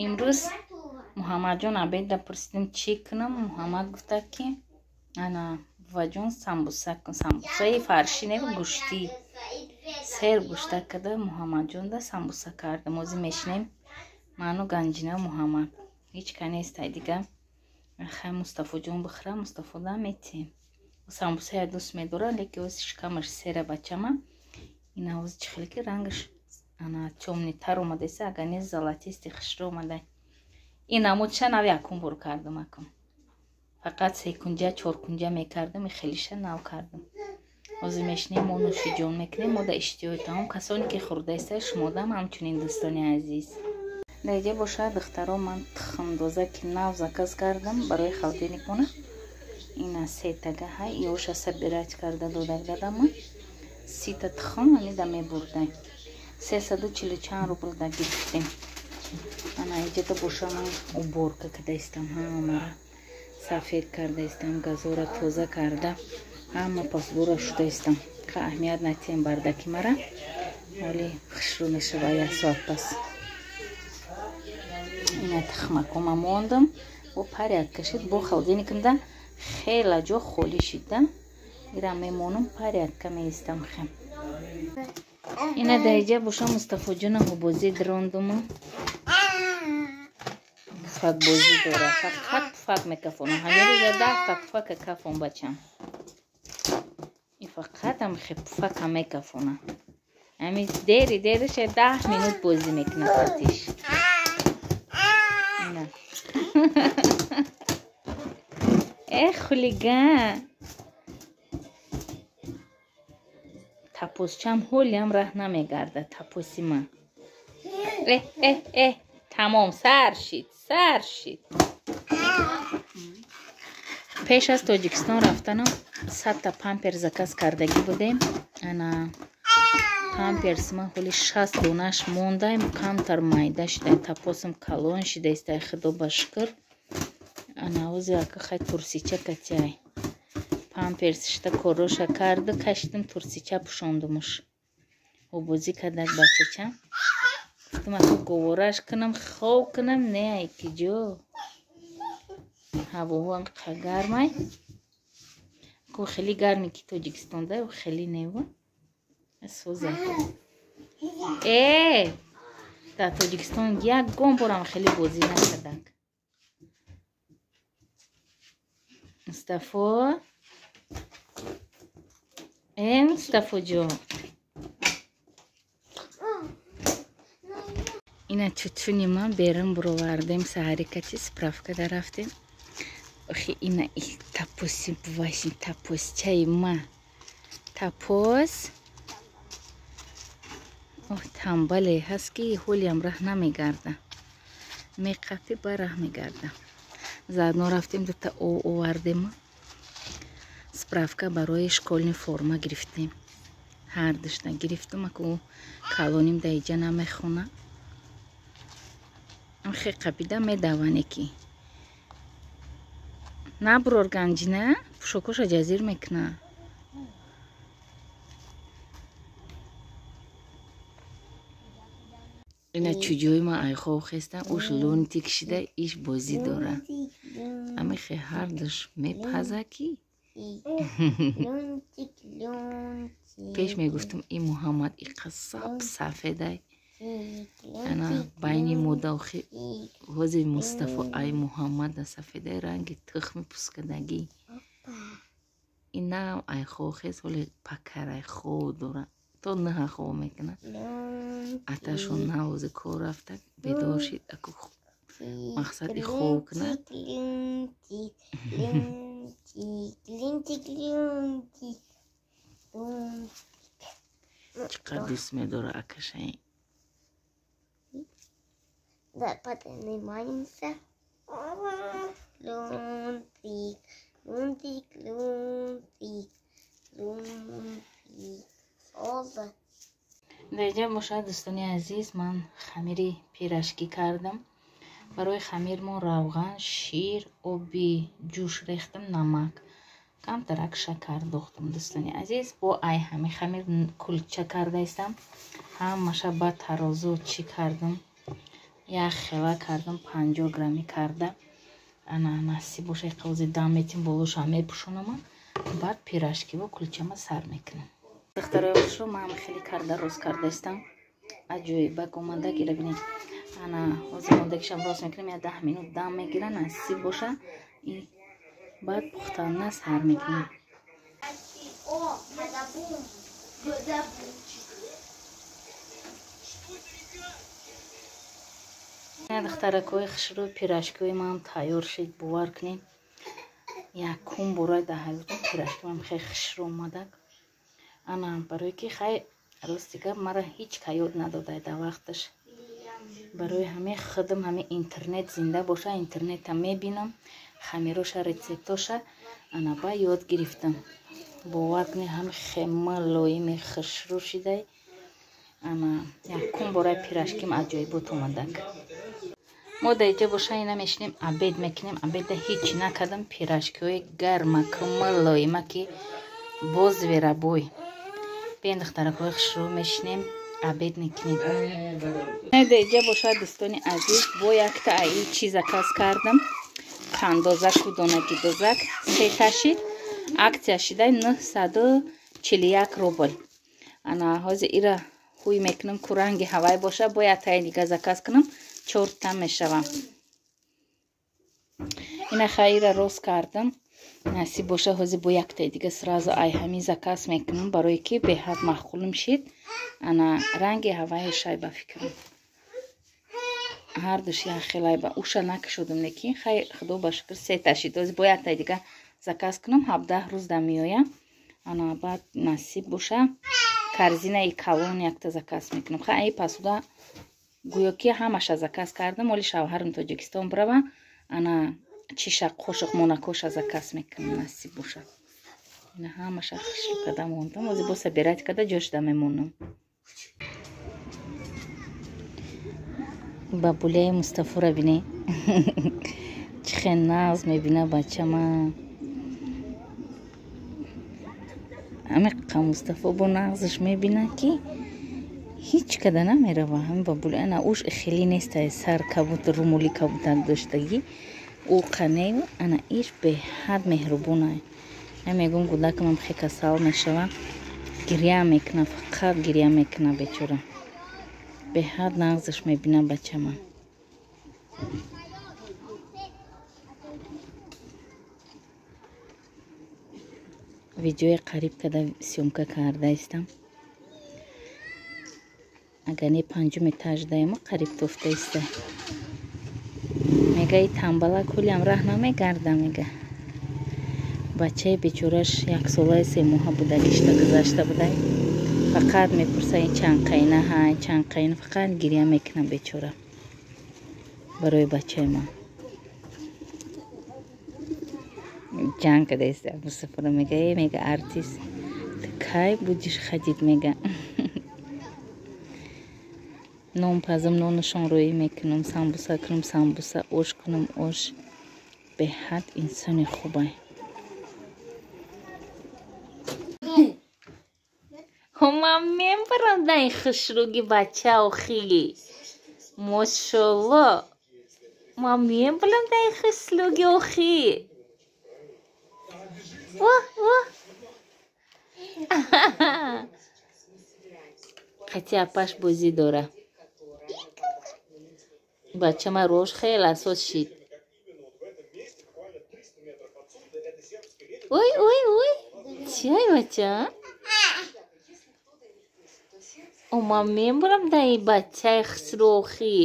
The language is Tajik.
Имрӯз Муҳаммадҷон обеда пурсидим чӣ кунам. Муҳаммад гуфта ки ана буваҷон самбуса кун. Самбусаи фарши не, гӯштӣ. Сер гӯшта карда Муҳаммадҷон да самбуса кардам. Ҳозир мешинем ману Ганҷина Муҳаммад. Ҳеҷ ка нестай дига. Хай Мустафоҷон бихӯра, Мустафо да метиҳем. Самбусая дӯст медорад, лекин ҳозир шикамаш сера бачама. Ина ҳозир чӣ хеле ки рангаш ана тёмнитар омадаиса, агар не золотистый хушрӯ омада. Ин намудша нав якум бор кардам акун. Фақат секунҷа, чоркунҷа мекардам, и хелиша нав кардам. Ҳозир мешинем, мо нӯшиҷон мекунем, мо да иштиҳои таом. Касоне ки хӯрдаиста, шумодам ҳамчунин дӯстони азиз. Дар иҷа бошад духтаро ман тухмдоза ки нав заказ кардам барои холодильникмона. Ина сетага ҳай, ёша собирать карда додак дадама. 30 тухм ами да мебурдай. 340 чанд рубл да гирифтем. Ана иҷада боша ман уборка кардаистам, ҳамаро сафед кардаистам, газора тоза карда, ҳама посудора шудаистам. Ха аҳамият натиҳем бардаки мара. Ҳоли хушрӯ мешава як соат пас. Ина тухмакома мондам, бо порядка шид, бо холодильникамда хела ҷо холӣ шид да. Ира мемонам, порядка меистам хе. Ина дар иҷа боша Мустафоҷона ҳубозӣ дрондума. Пуфакбозӣ дора, фақат пуфак мекафона. Ҳамин рӯза 10 та пуфака кафон бачам. И фақат ҳамихе пуфака мекафона. Ҳами дери дериша 10 минут бозӣ мекунад қатиш. Ина. Э хулиган. Тапосчам ҳолиам раҳ намегардад, тапоси ман. Э э э, тамом, сар шид, сар шид. Пеш аз Тоҷикистон рафтанам 100 та памперс заказ кардагӣ будем. Ана памперс ман ҳоли 60 донаш мондаем, камтар майда шидай, тапосам калон шидаистай, худо ба шукр. Ана ҳозир ака хай турсича катяй. Памперс шита короша карда, кашидим турсича пӯшондумуш. Обозӣ кардак бачача. Гуфтам ака говораш кунам, хоб кунам, не ай ки ҷо. Ҳавоҳо анқа гармай. Ко хеле гарме ки Тоҷикистон да, хеле нева. Соза. Э, дар Тоҷикистон ягон борам хеле бозӣ накардак. Мустафо? Э, Мустафоҷон. Ина чучуни ман берун буровардем, саҳари кати справка да рафтем. Охи ина и тапоси бувашин, тапосчаи ма. Тапос. Оҳ, тамбале ҳаст ки ҳолиам раҳ намегарда. Меқапи ба раҳ мегарда. Заодно рафтем дута ов овардем. Справка барои школьный форма гирифтем. Ҳар душта гирифтам, аку калоним да иҷа намехона. Хе қапида медаване ки. Набурор Ганҷина, пӯшокоша ҷазир мекуна. Ина чуҷои ман айхоб хестам, уш лунтик шида, иш бозӣ дора. Амихе ҳар душ мепаза ки. Пеш мегуфтам и Муҳаммад иқа сап сафедай. Ана байни мода охи ҳозир Мустафо ай Муҳаммада сафедай ранги тухми пускадагӣ. Инам айхоб хест, ҳоле пакарай хоб дора. То наҳа хоб мекунад. Аташон навози кор рафта, бедор шид, аку мақсад и хоб кунад. Чӣ қадр дӯст медора акашаи. Да, поднимаемся. Лунтик, лунтик, лунтик, лунтик. Оза. Дар иҷа бошад дӯстони азиз, ман хамири пирашкӣ кардам. Барои хамир мо равған, шир, оби ҷӯш рехтам, намак, камтарак шакар дохтам дӯстони азиз. Бо ай ҳами хамир кулча кардаистам. Ҳамаша ба тарозу чӣ кардам. Як хела кардам 50 грамми карда. Ана насиб боша қавзи дам метим болоша мепӯшонама. Баъд пирашкиво кулчама сар мекунам. Духтарои хушрӯ ман хеле карда рост кардаистам. Аҷоибак омада гира бинед. Ана ҳозир мондагишам рост мекунам, я 10 минут дам мегира, насиб боша. Баъд пухтана сар мекунем. Духтаракҳои хушрӯ пирашкиҳои ман тайёр шид, бовар кунед. Якум бора дар ҳаётам пирашкиам хеле хушрӯ омадак. Ана барое ки хай рости гап мара ҳеҷ ка ёд надодай дар вақташ. Барои ҳаме худам ҳаме интернет зинда боша, интернета мебинам, хамироша, рецептоша, ана ба ёд гирифтам. Бовар кунед ҳаме хема лоими хушрӯ шидай. Ана якум бораи пирашким аҷоибот омадак. Мо дар иҷа боша ина мешинем, обед мекунем. Обеда ҳеҷ накардам, пирашкиҳои гармаку мулоима ки боз верабой. Бен духтаракҳои хушрӯ мешинем, обед мекунем. Дар иҷа боша дӯстони азиз, бо якта аи чиз заказ кардам. Қандозаку донагидозак сета шид, акция шидай 941 рубл. Ана ҳозир ира ҳуй мекунам, ку ранги ҳавай боша, бо яктаи дига заказ кунам, 4та мешавам. Ина хайра рост кардам. Насиб боша ҳозир бо яктаи дига сразу ай ҳамин заказ мекунам, барое ки беҳад маъқулим шид. Ана ранги ҳавайи шай ба фикрам. Ҳардуш як хелай ба уша накушодам, лекин хай худо ба шукр сета шид. Ҳозир бо яктаи дига заказ кунам, 17 рӯз да меоям. Ана баъд насиб боша корзинаи калон якта заказ мекунам. Хай ай пасуда гӯё ки ҳамаша заказ кардам, оли шавҳарам Тоҷикистон бирава, ана чиша қошуқ монакоша заказ мекунам, насиб боша. Ина ҳамаша хушрӯ карда мондам, ҳозир бо собирать карда ҷошда мемонам. Бабуляи Мустафора бинӣ. Чӣ хел нағз мебина бачама. Ҳамиқа Мустафо бо нағзаш мебина ки ҳеҷ када намерава. Ҳами бабуля ана уш хеле нестай, сар кабут румули кабутак доштагӣ. Ӯ қанею ана иш беҳад меҳрубонай. Ай мегӯм гудакамам хе касал мешава, гиря мекуна, фақат гиря мекуна бечора. Беҳад нағзаш мебина бачама. Видеои қариб када съёмка кардаистам. Агар не панҷум этаж даемо қариб тофтаиста. Мега и тамбала кулиам раҳ намегарда, мега. Бачаи бечораш яксолаи 3 моҳа буда, гишта гузашта буда. Фақат мепурса ин чанд қайна ҳай, чанд қайна, фақат гиря мекунам бечора. Барои бачаи ман. Ҷанг кадаиста Мустафора, мега, э мега артист, ты кай будешь ходить, мега. Нон пазам, нонашон рӯӣ мекунам, самбуса кунам, самбуса, ош кунам, ош. Беҳад инсони хубай. Ман мебарам дар ин хушрӯги бача охи. Мошолло. Ман мебарам дар ин хушрӯги охи. Во, во. Қати апаш бозӣ дора. Бачама рош хеле асос шид. Ой, ой, ой. Чиай бача? О, ман мебарам дар ин бачаи хушрӯ охи.